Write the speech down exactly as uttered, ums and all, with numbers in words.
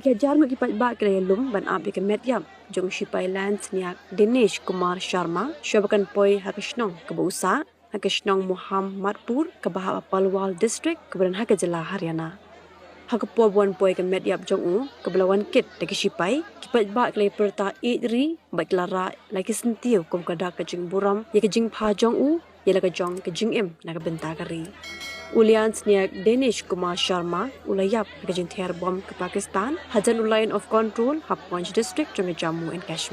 Ki hajar ngut ki paidbah ki la ïalum ban ap ïa ka met ïap jong u shipai Lance Nayak Dinesh Kumar Sharma shuwa ba kan poi ha ka shnong kaba u sah, ha ka shnong Muhammadpur kaba hap ha Palwal District kaba don ha ka jylla Haryana. Ha ka por ba wan poi ka met ïap jong u kaba la wan kit da ki shipai, ki paidbah ki la ïapyrta ïeit ri bad ki la rah la ki syntiew kum ka dak ka jingburom ïa ka jingpha jong u ïa la ka jong ka jingim na ka bynta ka ri. U Lance Nayak Dinesh Kumar Sharma u la ïap ha ka jingthiar bom ka Pakistan hajan u Line of Control ha Poonch District jong ka Jammu and Kashmir.